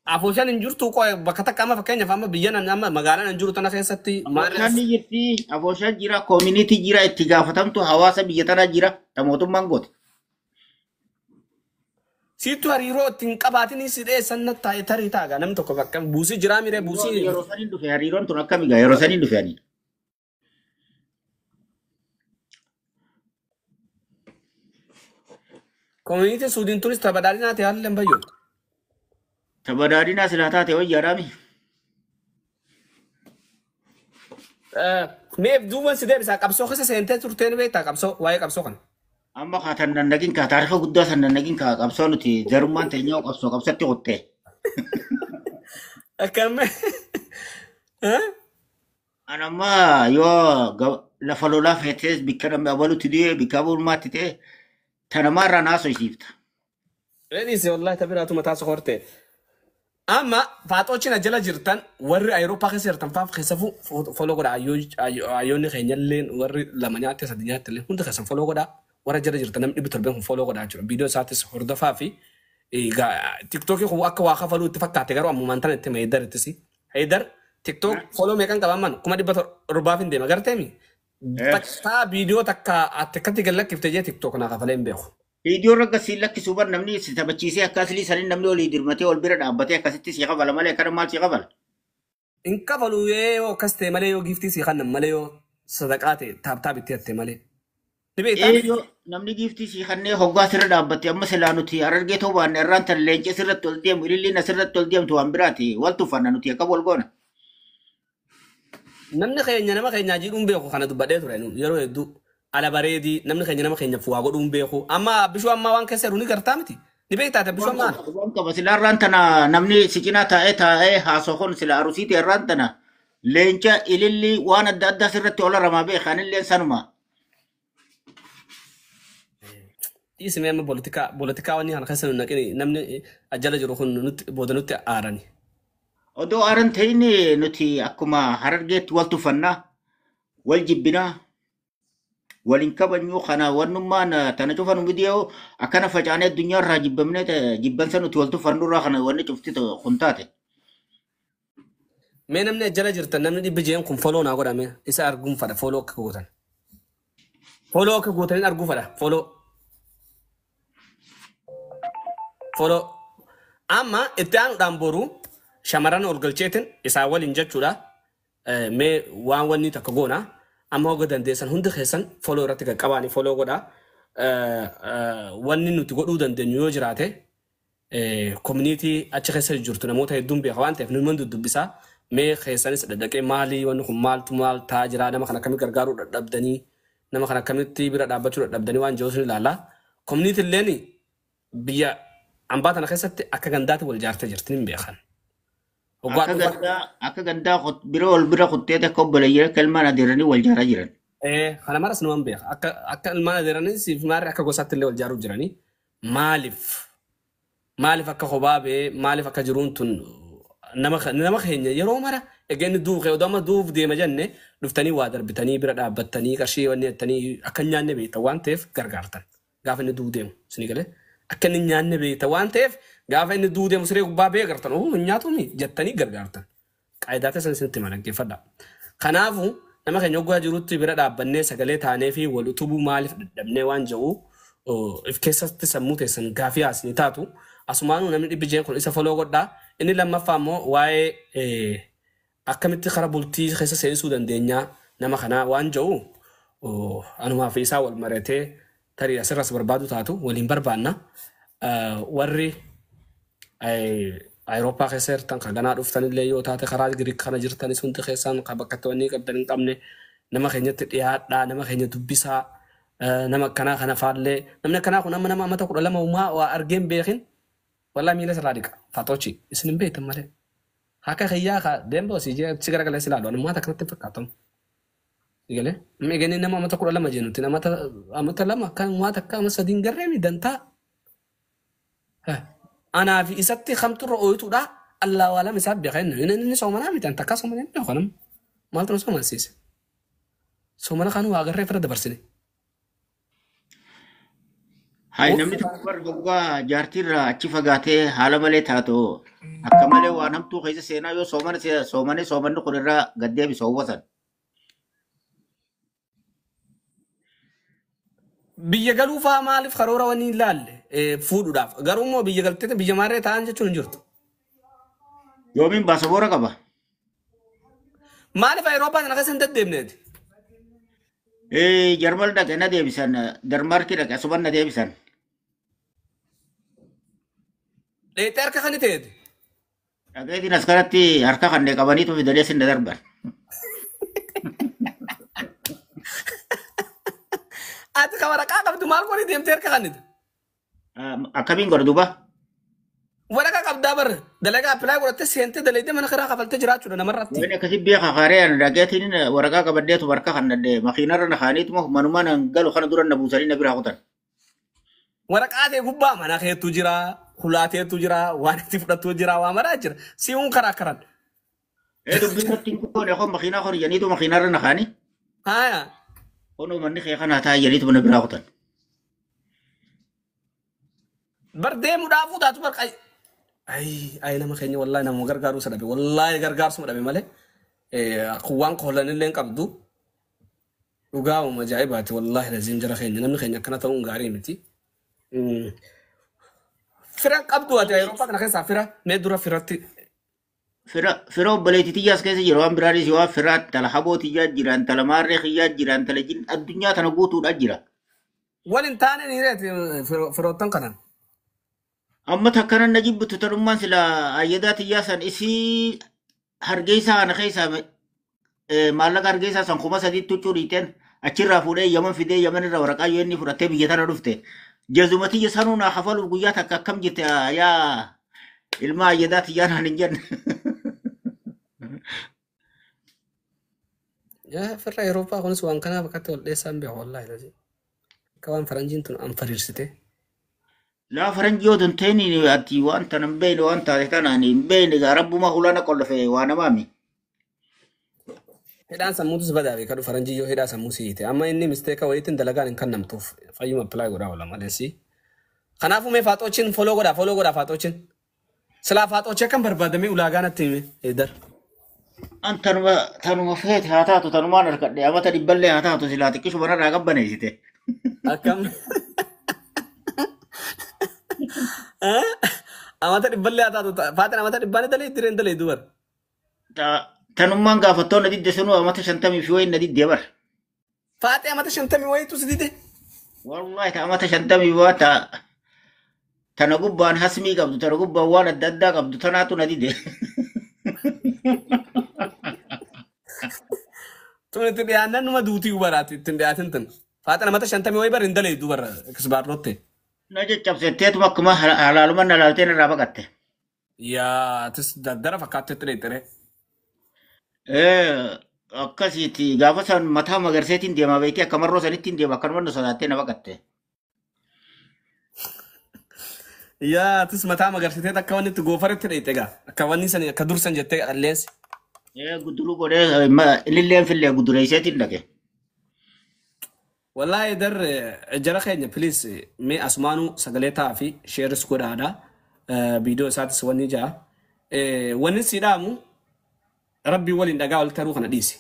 Afooshaan hin jirtu bakka takka amma fakkeenyaaf amma biyya amma magaalaan hin jiru tana keessatti Afooshaan ni jirti afooshaan jira koominiitii jira itti gaafatamtu hawaasa biyya tanaa jira ta mootummaan goote. Siittu hariiroo ittiin qabaatin si dheessan na taa'e tarii taagaa namni tokko bakka buusii jiraa miree buusii. Yeroo saniin dhufe hariiroon tun akkami gaa yeroo saniin dhufe ani. Koominiitiin Suudiin tunis tabadhaadhinaa ta'e haalli hin bayyoo. Tabadaadhinaa silaa taate wayyaadhaami. Meef duuban si deebisaa qabsoo keessa seentee turteen beektaa qabsoo waa'ee qabsoo kana. Amma kaa tan dandagin kaa taarifa guddaa san dandagin kaa qabsoo nuti jarummaan teenyaa qabsoo qabsatti qottee. Akkam. An amma yoo lafa lolaa feetes bikka namni abalutti du'e bikka abalummaatti ta'e tanamaarraa naasoo isiifta. Reedhiise wallahi tabiraatu mataa sokorte. Amma faaxochina jala jirtan warri Awurooppaa keessa jirtan faaf keessafuu follow godha ayyoonni keenyallee warri lama nyaatte sadi nyaatte illee hundi keessan follow godha warra jala jirtan namni 700 kun follow godhaa jechuudha. Viidiyoo isaatis hordofaa fi TikTokii kun akka waa kafaluu itti fakkaate garuu ammumaan tana itti Heydar ittisi. Heydar TikTok follow meeqan qaban man 700,000 hin deema garteemi. Takkaa viidiyoo takka ati akkatti gad lakkifte jee TikTok naa kafalee hin beeku. Viidiyoo irra gasii lakkisuu bar namni si taphachiisee akka aslii sanii namni olii dirmatee ol bira dhaabbatee akkasitti si kafala malee akkana maal si kafala? Hin kafalu yoo akkas ta'e malee yoo giiftii si kannan malee yoo sadaqaa ta'e tap tap itti hatte malee. Ni beektaa? Ee yoo namni giiftii si kannee hoggaa sirra dhaabbatte amma silaa nuti harargee ta'uu baanne irraan tan leencee sirratti ol deemu ililliin asirratti ol deemtu waan biraati wal tuffanna nuti akka wal goona. Namni keenya nama keenyaa jiidhuun beeku kana dubbadhee ture yeroo hedduu ala bareedii namni keenya nama keenyaaf waa godhuun beeku amma bishuu ammaa waan keessa jiru ni gartaa miti ni beektaa bishuu ammaa. Waan qaba silaa irraan tana namni si cinaa taa'ee taa'ee haasoo kun sila arusiiti irraan tana leenca ilillii waan adda addaa sirratti ol haramaa beeka anilleen sanuma. Dhiisimee amma politikaa politikaa wanni kana keessa nu naqini namni ajjala jiru kun nutti booda nutti aarani. Odoo aaran ta'in nuti akkuma harargeetti wal tuffannaa wal jibbinaa waliin kabajnuu kana wannummaan tana cufa nu bidiyoo akkana facaanee addunyaa irraa jibbamnee jibbansa nuti wal tuffannurraa kana wanni cufti kun taate. Mee namni ajjala jirtan namni 600 kun follow naa godhame isa arguun fadha follow akka gootan. Follow akka gootaniin arguu fadha follow. Follow. Amma itti aanuudhaan boru shamarran ol galcheetin isaa waliin jechuudha. Mee waan wanni takka goona. Amma hoga dandeessan hundi keessan follow irratti qaqqabaanii follow godha. Wanni nuti godhuu dandeenyu yoo jiraate community achi keessa jirtu namoota hedduun beeka waan ta'eef nuyi dudubbisaa. Mee keessanis daddaqee maalii wanni kun maaltu maal ta'aa jira nama kana akkamitti gargaaruu dadhabdanii nama kana akkamitti bira dhaabbachuu dadhabdanii waan jiru sun ilaalla. Community illeen biyya ambaa tana keessatti akka gandaatti wal jaartee jirti hin beekan. Akka gandaa bira wal bira kuttee akka obboleeyyan akka ilmaan adeeranii wal jaaraa jiran. Kana maras numan beeka. Akka ilmaan adeeranii siif maarri akka gosaatti illee wal jaaruu jiranii. Maaliif? Maaliif akka kophaa ba'ee maaliif akka jiruun tun nama keenya yeroo mara egaa inni duuqee odoo amma duuf deema jenne dhuftanii waa darbitanii bira dhaabbattanii qarshii wanni jettanii akka hin nyaanne beektan waan ta'eef gargaartan. Gaafa inni du'u deemu isinii galee akka inni nyaanne beektan waan ta'eef gaafa inni du'u deemu siree gubbaa ba'ee gartan oo hin nyaatumi jettanii gargaartan. Qaayidaa teessan isinitti hima dhaggeeffadha. Kanaafuu nama keenya hoggaa jirutti bira dhaabbannee sagalee taanee fi wal utubuu maaliif dadhabnee waan jedhu if keessatti sammuu teessan gaafii haasni taatu asumaanuu namni 600 kun isa follow godhaa. Inni lammaffaa immoo waa'ee akkamitti karaa bultii keessa seensuu dandeenyaa nama kanaa waan jedhu anumaa fi isaa wal maratee tarii asirras barbaadu taatu waliin barbaanna. Warri Awurooppaa keessa jirtan kan ganaa dhuftanillee yoo taate karaa Giriik kana jirtanis hundi keessan kan bakka itti wanni qabdan hin qabne nama keenyatti dhiyaadhaa nama keenya dubbisaa nama akkanaa kana faallee namni akkanaa kun amma nama amata 12 uumaa waa argee hin beekin wallaa miila sirraa dhiqa faxoochi isin hin beektan malee. Akka kiyyaa ka deemboo si jee si garagalee si ilaalu anummaa akkanatti hin fakkaatamu. Galee amma eeganii nama amata 12 jennutti amata 2 akka uumaa takka ama 3 hin garreemi dantaa. Anaa fi isatti kamturra ooyituudha Allah waalam isaa beeka inni inni soomanaa miti an takkaa soomana hin beeku nama maaltu na soomansiise. Soomana kan waa agarree fira dabarsine. Hai namni tokko bar goggaa jaartiirraa achi fagaatee haala malee taatu akka malee waan hamtuu keessa seenaa yoo soomana soomanee soomanni kun irraa gad deebisu hawwasan. Biyya galuu fa'aa maaliif karoora wanni hin laalle fuudhuudhaaf garuu immoo biyya galtee biyya maarree ta'an jechuun hin jirtu. Yoomiin baasaboora qaba. Maaliif Awurooppaa kana keessa hin deddeemneeti? Jarmal dhaqe na deebisan Darmaarkii dhaqe asuman na deebisan. Dheexee harka kan ta'eeti. Dhaqeetiin as kanatti harka kanneen qabaniitu fidanii sin darban. Ati ka waraqaa qabdu maal godhi deemtee harka kannite? Akkamiin godha duuba? Waraqaa qabdaa bar dalagaa apply godhattee seentee dalaydee mana kiraa kafaltee jiraachuudha namarratti. Waan akkasii beeka kaaree ani dhageetiin waraqaa qabaddeetu barka kan nadde makiinarra na kaaniituma manumaan an galu kana dura na buusanii na biraa kutan. Waraqaa ta'e gubbaa mana keetu jira, hulaa teetu jira, waan itti fudhattu jira, waa maraa jira. Si'uun karaa karan. Ee dubbiin natti hin goone kon makiinaa kon janiitu makiinarra na kaani. Haaya. Konoo manni kee kanaa taa'e janiitu na biraa kutan. Bar deemuudhaafuu taatu bar qay. Ay ay nama keenya wallaahi nama gargaaruu isa dhabe wallaahi gargaarsuma dhabe malee waan qoolan illee hin qabdu. Dhugaa'uma ajaa'ibaati wallaahi laziim jara keenya namni keenya akkana ta'uun gaarii miti. Fira qabdu ati Awurooppaa kana keessaa fira mee dura firatti. Fira obboleettii tiyyaas keessa jira waan biraanis waan fira tala haboo tiyyaa jira intala maarree kiyyaa jira intala jin addunyaa tana guutuudha jira. Wal hin taane ni reeti firoottan kanan. Amma takkana na jibbitu tanummaan sila ayyadaa tiyyaa san isii hargeysaa kana keessaa maallaqa hargeysaa san 3000 tuccuu dhiiteen achirraa fuudhee Yaman fidee Yaman irraa waraqaa yoo inni fudhattee biyya tana dhufte. Jazuma tiyya sanuu naa kafaluuf guyyaa takka akkam jirte yaa ilma ayyadaa tiyyaa naan hin jenne. Yaa firra Awurooppaa kunis waan kanaaf akkatti wal dheessaan beeku wallaahi lazi. Akka waan faranjiin tun anfariirsite. Laa faranjii yoo tun ta'in ati waan tana hin beekne waan taate tanaan hin beekne gaa rabbuma hulaana qollofe waa namaami. Hidhaan sammuutus badaa beekadhu faranjii yoo hidhaa sammuu siite. Amma inni misteeka wayiitiin dalagaan hin kennamtuuf fayyuma apply godhaa oola maleessi. Kanaafuu mee faaxoochiin foloo godhaa foloo godhaa faaxoochiin. Silaa faaxoochii akkam barbaadamee ulaagaa natti hime Eedar. An tanuma tanuma feete haa taatu tanumaan harkadhe amata dhibballee haa taatu silaa xiqqishuma narraa qabbaneessite. Akkam. Amata dhibballee haa taatu faaxeen amata dhibbaan dalee direen dalee dubar. Tanummaan gaafattoon na didde sunuu amata 50 fi wayin na diddee bar. Faaxee amata 50 wayiitu si dide. Wallahi ta amata 50 waa ta tana gubbaan hasmii qabdu tana gubbaan waan adda addaa qabdu tanaatu na dide. Tun itti dhiyaannan numa duutii baraati ittiin dhiyaatin tun. Faaxeen amata 50 wayii bar hin dalee dubar kisbaarrotte. Na caccabsetteetuma akkuma halaaluman na laaltee narraa baqatte. Yaa atis daddara fakkaattetti dheexxire. Akkasiiti gaafa san mataa magarseetiin deemaa beektee akka marroo sanittiin deema akkanuma nu sodaattee na baqatte. Yaa atis mataa magarsitee akka wanni itti goofaretti dheexxe gaa akka wanni sani akka dursan jettee qalleensi. Guduruu godhee ililleen fillee gudureesseetiin dhaqe. Wallaahi dar jara keenya please mee asumaanuu sagalee ta'aa fi sheeris godhaadha. Viidiyoo isaatis wanni ja'a. Wanni si dhaamu rabbii waliin dhagaa wal taruu kana dhiisi.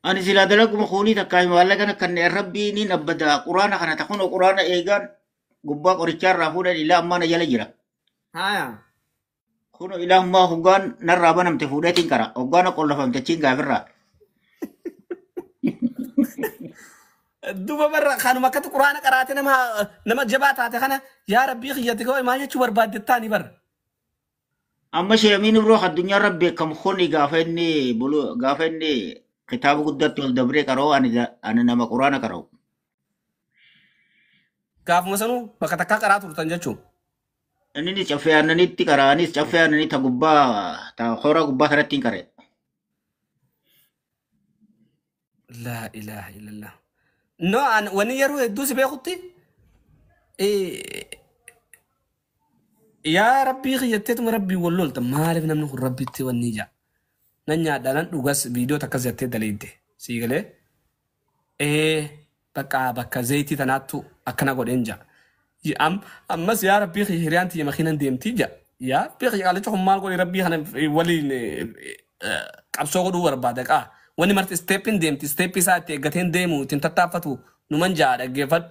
Ani silaa dalaguma kuulii takkaa maallaqa kan rabbii ni dhabbata quraana kana takun quraana eegaan gubbaa qorichaa irraa fuudhan ilaa ammaa na jala jira. Haaya. Kun ilaa ammaa hoggaan narraa banamte fuudheetiin qara hoggaan qollafamte achiin gaafirraa. Duba barra kanuma akkatti quraana qaraate nama nama jabaa taate kana yaa rabbii kiyyatti koo maal jechuu barbaadde taani barra. Amma sheemiin biroo addunyaa irra beekamu kuni gaafa inni bulu gaafa inni kitaaba guddaatti ol dabree qaroo ani nama quraana qara'u. Gaafuma sanuu bakka takkaa qaraa turtan jechuun. Inni caffee aannanitti qara'anis caffee aannanii ta gubbaa ta hora gubbaa kanatti hin qara'e. Laa ilaaha illallah. No an wanni yeroo hedduu si beekutti yaa rabbii kiyyatteetuma rabbii wal lolta maaliif namni kun rabbitti wanni ija. Nan nyaadha nan dhugas viidiyoo takkas jettee daleedde sii galee bakka bakka zayitii tanaattu akkana godheen ja'a. Ammas yaa rabbii kiyya hiriyaan tiyya makiinan deemtii ja'a. Yaa rabbii kiyya qaalicha kun maal godhe rabbii kana waliin qabsoo godhuu barbaada qaa. Wanni marti isteeppiin deemti isteeppii isaa itti eeggateen deemu ittiin tattaaffatu numan ja'a dhaggeeffadhu.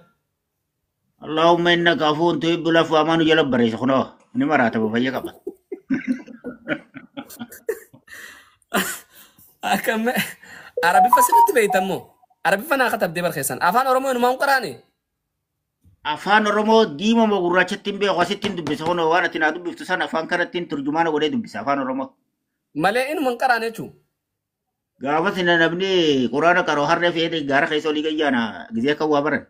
Allahumma innaka afuwwun tuhibbul afwa amaanu jala barreessa kunoo ni maraata fayya qaba. Akkam Arabiffa sirriitti beektammoo Arabiffa naa katabdee barreessan afaan Oromoo inumaan qaraane. Afaan Oromoo diimaa moo gurraachatti hin beeku asitti hin dubbisa kunoo waan ati naa dubbiftu sana afaan kanatti hin turjumaana godhee dubbisa afaan Oromoo. Malee inumaan qaraane jechuun. Gaafa sina namni quraana qaroo harree fe'ee gaara keessa olii gayyaana gizee akka waa baran.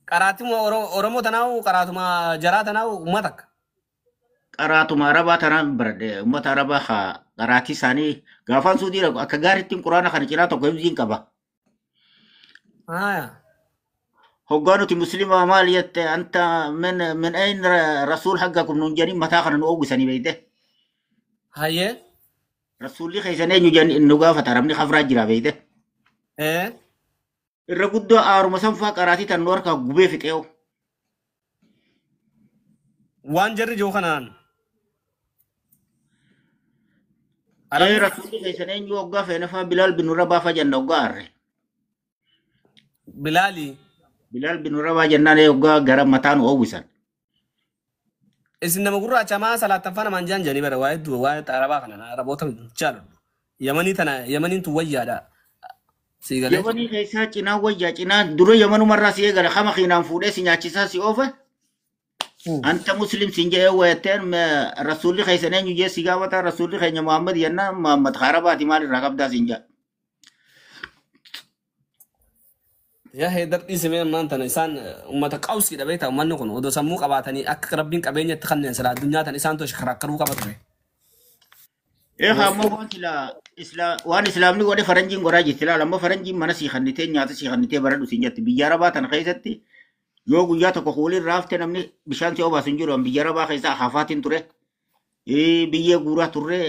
Qaraatuma Oromoo tanaa'u qaraatuma jaraa tanaa'u uummata akka. Qaraatuma Arabaa tanaan baradhe uummata Arabaa haa qaraatii isaanii gaafaan suudii dhaqu akka gaariittiin quraana kana cinaa tokko himziin qaba. Haaya. Hoggaa nuti musliima maal jette anta min ayn rasuul haggakum nuun jedhanii mataa kana nu oowwisanii beeyte. Hayyee. Rasuulli keessan eenyu jedhanii nu gaafata arabni kafraa jira beeyte. Ee. Irra guddoo aaruma sanfaa qaraatii tan nu harkaa gubee fixee'u. Waan jarri jiru kanaan. Ee rasuulli keessan eenyu hoggaa feene faa Bilaal bin Rabaa fa jenna hoggaa arre. Bilaali. Bilaal bin Rabaa jennaan hoggaa gara mataa nu oowwisan. Isin nama gurraacha maa salaattan faana maan jaan jedhanii bara waa'ee du'a waa'ee arabaa kana araboota jaaladhu. Yamanii tana yamaniin tun wayyaadha. Sii galee. Yamanii keessaa cinaa wayyaa cinaa dura yamanumarraa si eegala kama kiinaan fuudhee si nyaachisaa si oofe. Anta muslim siin jedhee wayatteen rasuulli keessan eenyu jee si gaafata rasuulli keenya Muhammad jennaan Muhammad harabaati maal irraa qabdaa siin jedha. Yaa heedar dhiisimee ammaan tana isaan uummata qawsiidha beektaa uummanni kun odoo sammuu qabaatanii akka rabbiin qabeenya itti kanneen sila addunyaa tana isaan toshi karakkaruu qaba ture. Ee ammoo waan sila waan islaamni godhe faranjiin godhaa jirti laala ammoo faranjiin mana sii kannitee nyaata sii kannitee baradhu siin jetti biyya arabaa tana keessatti yoo guyyaa tokko kuuliin raafte namni bishaan si obaasu hin jiru biyya arabaa keessaa hafaatiin ture biyyee guuraa turre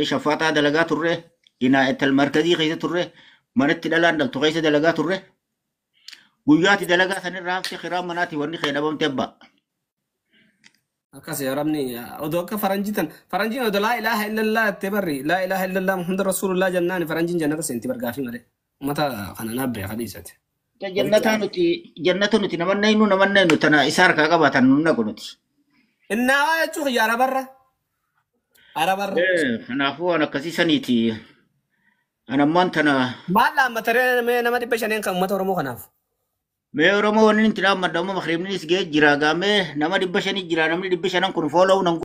shaffaaxaa dalagaa turre inaa markazii keessa turre manatti dhalaan dhaltu keessa dalagaa turre. Guyyaati dalagaa sanirraa hafte kiraa manaati wanni kee dhabamte abbaa. Akkas arabni odoo akka faranjii tan faranjiin odoo laa ilaaha illallah jettee barri laa ilaaha illallah muhammad rasuulullah jennaan faranjiin jannata seenti bargaafii malee uummata kana naaf beeka dhiisate. Jannataa nuti jannata nuti namanna innu namanna innu tana isa harkaa qabaatan nu naqu nuti. Innaa jechuun xiyya arabarra. Arabarra. Kanaafuu waan akkasii saniiti. Anammaan tana. Maal dhaammataree nama 500 kan uummata Oromoo kanaaf. Mee Oromoo wanni itti dhaammadha amma makreemnis ga'ee jira gaamee nama 500 jira namni 500 kun fooloo nan